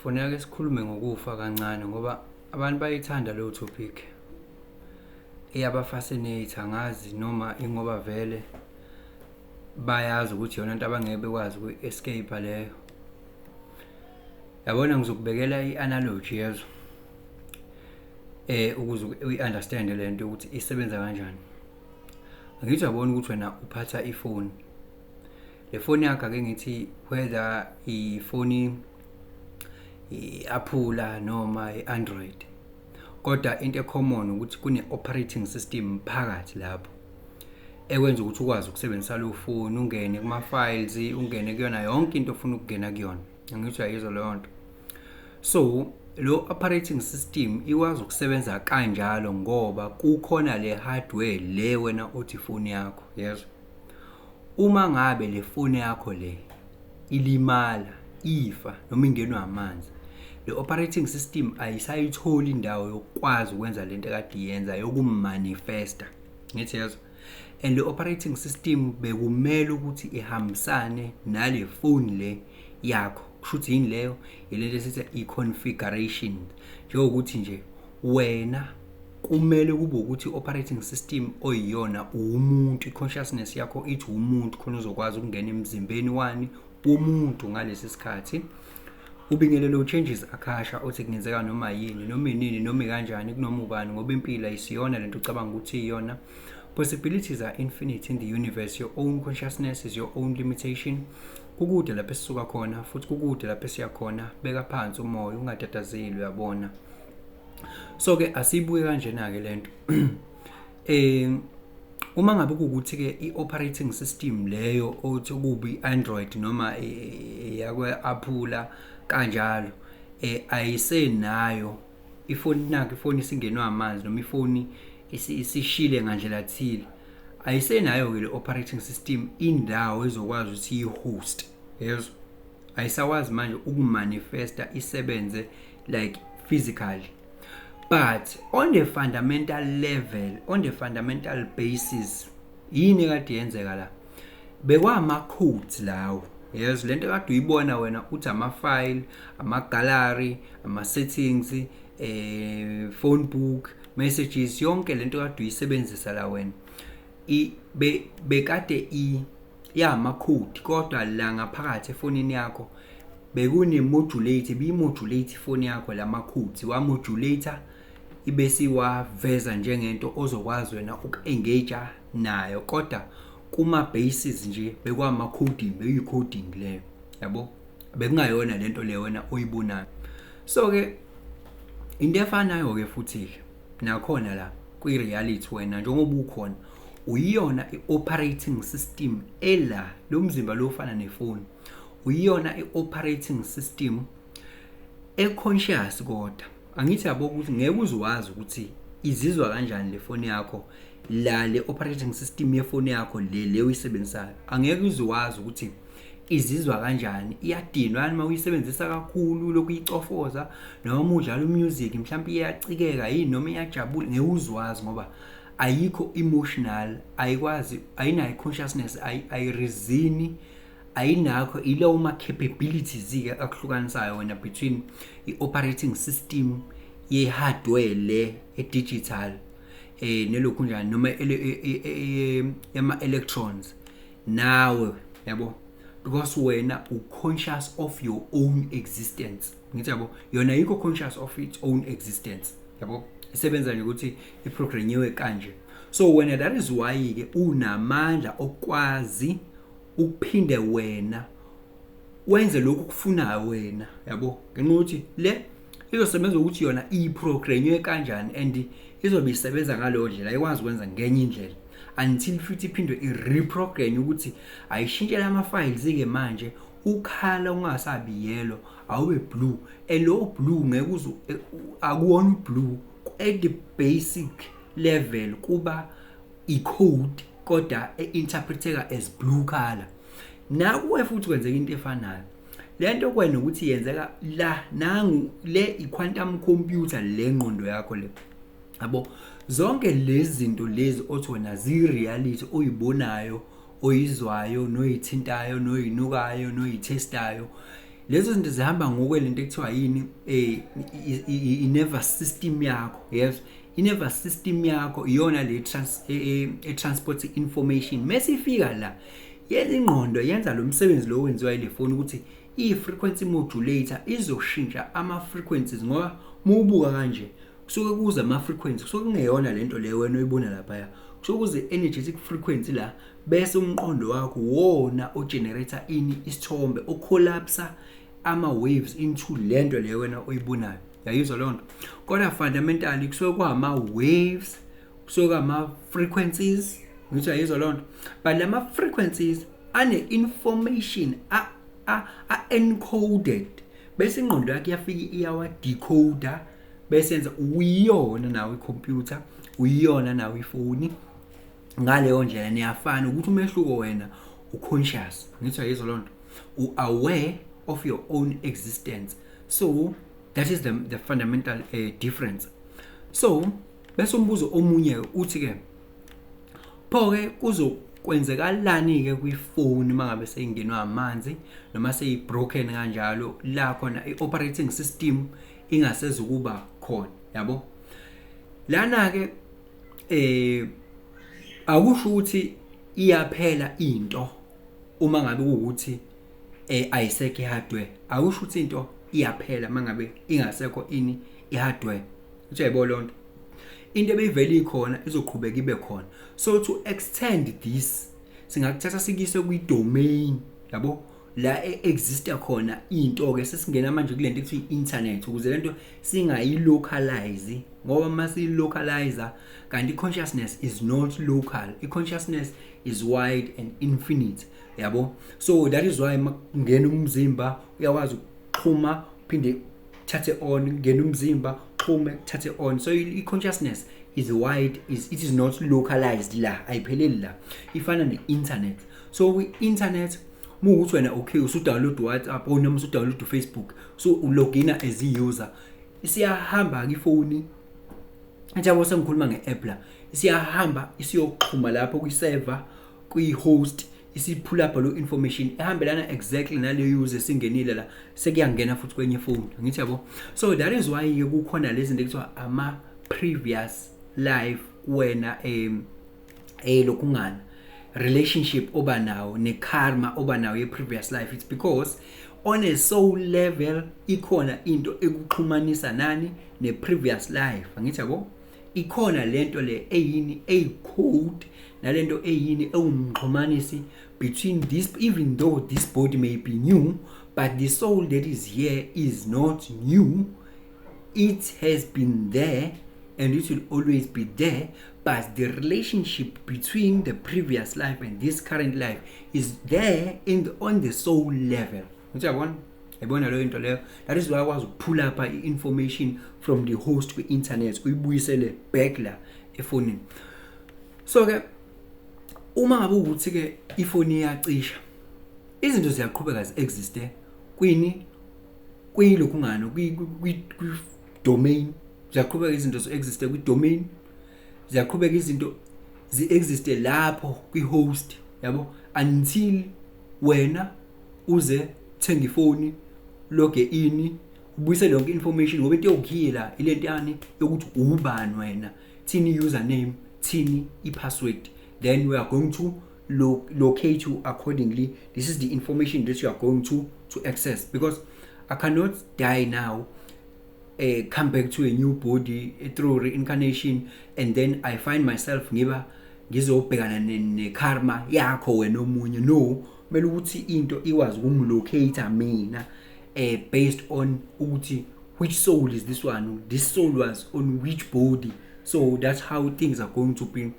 Kufuneka sikhulume ngokufa kancane ngoba abantu bayayithanda leyo topic. Iyaba-fascinate, angazi noma ingoba vele bayazi ukuthi iyona nto abangeke bekwazi ukuyi-escape-a leyo. Yabona, ngizokubekela i-analogy, yezwa, ukuze uyi-understand-e le nto ukuthi isebenza kanjani. Angithi uyabona ukuthi wena uphatha ifoni, le foni yakho, ake ngithi whether ifoni i-Apple noma i-Android, kodwa into e-common ukuthi kune-operating system phakathi lapho ekwenza ukuthi ukwazi ukusebenzisa leyo foni, ungene kuma-files, ungene kuyona yonke into ofuna ukungena kuyona. Angithi uyayizwa leyo nto? So lo operating system ikwazi ukusebenza kanjalo ngoba kukhona le hardware le wena othi ifoni yakho, yezwa. Uma ngabe le foni yakho le ilimala, ifa noma ingenwa amanzi, le operating system ayisayitholi indawo yokukwazi ukwenza lento ekade iyenza yokumanifesta, ngithi yezwa. And le operating system bekumele ukuthi ihambisane nale phone le yakho. Kusho ukuthi yini leyo? Ilento esithi i-configuration, njengokuthi nje wena kumele kube ukuthi i-operating system oyiyona umuntu, i-consciousness yakho ithi umuntu, khona uzokwazi ukungena emzimbeni wani womuntu ngalesi sikhathi. Ubingelelo Changes Akasha othi kungenzeka noma yini, noma inini, noma kanjani, kunoma ubani, ngoba impilo ayisiyona lento ucabanga ukuthi iyona. Possibilities are infinite in the universe. Your own consciousness is your own limitation. Kukude lapho esisuka khona futhi kukude lapho esiya khona. Beka phansi umoya, ungatatazeli, uyabona. So ke asibuke kanjena ke lento. Uma ngabe kuwukuthi ke i-operating system leyo othi kubi Android noma yakwe-Apple kanjalo, ayisenayo ifoni, nakho ifoni isingenwa amanzi noma ifoni isishile ngandlela thile, ayisenayo-ke le operating system indawo ezokwazi ukuthi iyi-host, yezwa. Ayisakwazi manje ukumanifesta, isebenze like physically, but on the fundamental level, on the fundamental basis, yini ekade yenzeka la? Bekwama-codes lawo, yezwa. Lento kade uyibona wena uthi ama-file, ama-gallery, ama-settings, phone book, messages, yonke lento kade uyisebenzisa la wena bekade i yama-code, kodwa la ngaphakathi efonini yakho bekune-modulate, ibiyi-modulate ifoni yakho lama-codes, wa-modulate ibese iwaveza njengento ozokwazi wena uku-engage nayo, kodwa kuma-basis nje bekwama-coding, bekuyi-coding leyo, yabo, bekungayona lento le wena oyibonayo. So-ke into efanayo-ke futhi-ke nakhona la kwi-reality, wena njengoba ukhona uyiyona i-operating system ela lo mzimba lo ufana nefoni, uyiyona i-operating system e-conscious. Kodwa angithi yabo ukuthi ngeke uze wazi ukuthi izizwa kanjani le foni yakho la, le operating system yefoni yakho le oyisebenzisayo, angeke uze wazi ukuthi izizwa kanjani, iyadinwa yani uma uyisebenzisa kakhulu lokhu uyicofoza, noma udlala umusic mhlawumbe iyacikeka yini, noma iyajabula, ngeke uze wazi ngoba ayikho emotional, ayikwazi, ayinayo consciousness, ayireason, ayinakho ilowo ma capabilities ke akuhlukanisayo wena between i-operating system ye-hardware le e-digital nelokhu njani noma yama electrons nawe, yabo, because wena u-conscious of your own existence, ngithi yabo. Yona ayikho conscious of its own existence, yabo, isebenza nje ukuthi iprogrammiwe kanje. So wena, that is why ke unamandla okwazi ukuphinde wena wenze lokhu okufunayo wena, yabo, ngenxa yokuthi le izosebenza ukuthi yona iprogrammiwe kanjani and izobe isebenza ngaleyo ndlela, ayikwazi ukwenza ngenye indlela until futhi iphindwe i-reprogram ukuthi ayishintshele ama-files-ke manje, ukhala ungasabi yellow, awube blue, and lo blue ngeke uze, akuwona ublue at the basic level, kuba i-code kodwa e-interpreteka as blue color. Nakuwe futhi kwenzeka into efanayo lento kwena ukuthi yenzeka la nangu le i-quantum computer le ngqondo yakho le, yabo. Zonke lezi zinto lezi othi wena zi-reality, oyibonayo, oyizwayo, noyithintayo, noyinukayo, noyithestayo. Lezo zinto zihamba ngokwelento ekuthiwa yini, i-nervous system yakho. Yes, i-nervous system yakho iyona le transport information. Mesifika la, yenza ingqondo, yenza lo msebenzi lo wenziwa ile phone, ukuthi i-frequency modulator izoshintsha ama-frequencies, ngoba mubuka kanje kusuke kuza ama-frequency, kusuke kungeyona lento leyo wena oyibona laphaya, kusuke kuze energetic frequency la, bese umqondo wakho wona ogenerate ini, isithombe, ocollapsa ama-waves into lento leyo wena oyibonayo. Yayizwa leyo nto? Kodwa fundamentally kusuke kwama-waves, kusuke ama-frequencies. Ngithi uyayizwa leyo nto? But lama frequencies ane-information a-encoded, bese ingqondo yakhe iyafika iyawa-decoder, bese yenza. Uyiyona nawe ikhompyutha, uyiyona nawe ifoni. Ngaleyo ndlela niyafana, ukuthi umehluko wena uconscious. Ngithi uyayizwa leyo nto? U-aware of your own existence. So that is the fundamental difference. So bese umbuzo omunye uthi ke, pho ke kuzokwenzekalani ke kwifoni mangabe seyingenwa amanzi noma seyi-broken kanjalo, la khona i-operating system ingasezukuba khona, yabo? Lana ke akusho ukuthi iyaphela into uma ngabe kuwukuthi ayisekho i-hardware. Akusho ukuthi into iyaphela mangabe ingasekho ini, i-hardware. Uyayibona leyo nto? Into ebeyivele ikhona izoqhubeka ibe khona. So to extend this, singakuthatha sikise kwi-domain, yabo, la e-exista khona into ke. Sesingena manje kulento ekuthiwa i-internet, ukuze lento singayilocalize, ngoba masiyilocalize kanti i-consciousness is not local. I-consciousness is wide and infinite, yabo. So that is why makungena umzimba uyakwazi ukuxhuma, uphinde thathe on, ngena umzimba, xhume, thathe on. So i-consciousness is wide, is it is not localized la, ayipheleli la, ifana ne-internet. So kwi-internet mukuthi wena, okay, usudownload WhatsApp or noma usudownload uFacebook, so ulogina as i-user, isiyahamba ke ifoni, njengoba sengikhuluma nge-app la, isiyahamba isiyoxhuma lapho kwi-server, kwi-host, isipull up lo information ehambelana exactly naleyo user esingenile la, sekuyangena futhi kwenye phone. Ngithi yabo? So that is why ke kukhona lezi zinto ekuthiwa ama previous life. Wena lokungana relationship oba nawo nekarma oba nawo ye previous life, it's because on a soul level ikhona into ekuxhumanisa nani, ne previous life. Angithi yabo? Ikhona lento le eyini, eyi-code, nalento eyini, ewumxhumanisi between this. Even though this body may be new, but the soul that is here is not new. It has been there and it will always be there, but the relationship between the previous life and this current life is there on the soul level. Uyabona, yabona leyo nto leyo? That is why akwazi ukupull up i-information from the host kwi-internet, uyibuyisele back la efonini. So ke uma ngabe ukuthi ke ifoni iyacisha, izinto ziyaqhubeka zi-existe kwini, kuyilokhu ngani, kwi-domain. Ziyaqhubeka izinto zi-existe kwi-domain, ziyaqhubeka izinto zi-existe lapho kwi-host, yabo, until wena uze thenga ifoni, loge in, ubuyisele yonke information, ngoba into yokukhila ilento yani yokuthi ubani wena, thini username, thini i-password, then we are going to locate you accordingly. This is the information that you are going to access, because I cannot die now, come back to a new body through reincarnation, and then I find myself ngiba ngizobhekana ne-karma yakho wena omunye. No, kumele ukuthi into ikwazi ukungilocate mina based on ukuthi which soul is this one, this soul was on which body. So that's how things are going to be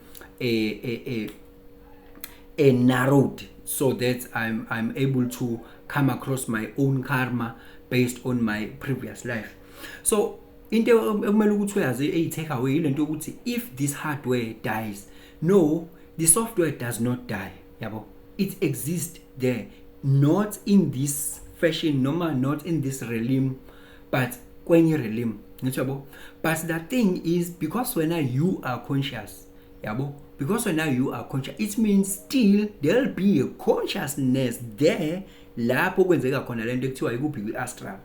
narrowed, so that I'm able to come across my own karma based on my previous life. So into ekumele ukuthi uyazi, eyi take away, ilento yokuthi if this hardware dies, no, the software does not die, yabo. It exists there, not in this fashion noma not in this realm, but kwenye realm. Ngithi yabo? But the thing is, because when you are conscious, yabo, because when you are conscious, it means still there'll be a consciousness there. Lapho kwenzeka khona lento ekuthiwa ikuphi, kwi-astral.